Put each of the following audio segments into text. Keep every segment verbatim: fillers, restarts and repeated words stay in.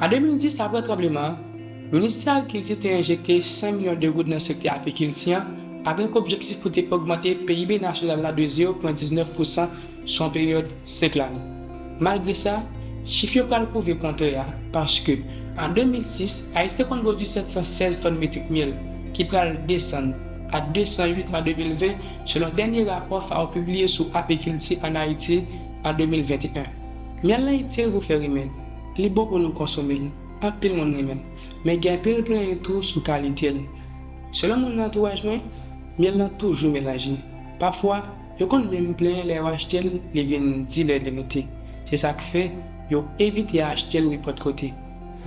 An de mil dis, apre tranbleman an, Ministè Agrikilti te enjekte san milyon de goud nan sektè apikilti an, avèk objektif pou te ogmante P I B nasyonal la de zewo pwen diznèf pousan sou yon peryòd senk lane. Malgre sa, chif yo pral pwouve kontrè a, paske an de mil sis, Ayiti te konn pwodui sèt san sèz tòn metrik myèl, ki pral desann a de san uit an de mil ven, selon dènye rapò FAO pibliye sou apikilti ann Ayiti an de mil venteyen. Myèl lan itil pou fè rimèd, li bon pou nou konsome l, anpil moun renmen l, men gen anpil plenyen tou sou kalite l. Selon moun nan antouraj mwen, myèl lan toujou melanje. Pafwa, yo konn menm plenyen lè yo achte l, li vin di lè limite. Se sa k fè, yo evite achte l nenpòt kote.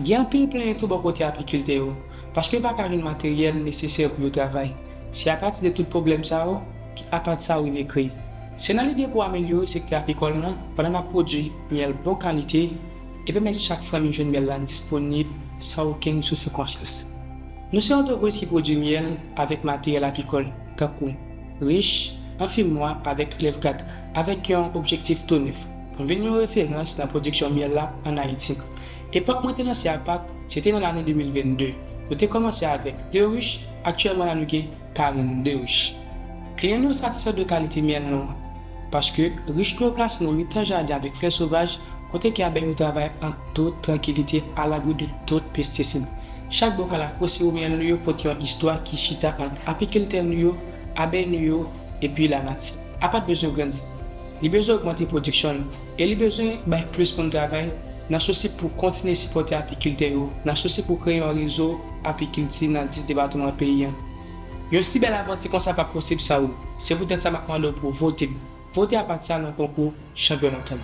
Gen anpil plenyen tou bò kote apikiltè yo, paske yo pa ka jwenn materyèl nesesè pou yo travay. Se apati de tout pwoblèm sa yo, ki apati sa yo rive kriz. Se nan lide pou amelyore sektè apikòl lan, pandan n ap pwodui myèl bon kalite, e pèmèt chak fanmi jwenn myèl la disponib san okenn sousi konsyans. Nou se yon antrepriz ki pwodui myèl avèk materyèl apikòl, tankou rich, anfimwa avèk lèvgad, avèk yon objektif tou nèf, pou n vin yon referans nan pwodiksyon myèl la ann Ayiti. Epòk mwen te lanse Apak, se te nan lane de mil vennde. Nou te kòmanse avèk de rich, aktyèlman la nou gen karannde rich. Kliyan nou yo satisfè de kalite myèl nou an, paske rich nou yo plase nan mitan jaden avèk flè sovaj, kote ke abèy yo travay an tout trankilite, alabri de tout pestisid. Chak bokal ak resewo myèl nou yo pote yon istwa ki chita ant apikiltè nou yo, abèy nou yo, epi lanati. Apak bezwen grandi. Li bezwen ogmante pwodiksyon l, e li bezwen bay plis moun travay, nan sousi pou kontinye sipòte apikiltè yo, nan sousi pou kreye yon rezo apikilti nan dis depatman peyi an. Yon si bèl avanti konsa p ap posib san ou. Se poutèt sa m ap mande w pou w vote m. Vote Apak sa nan konkou chanpyon lontan.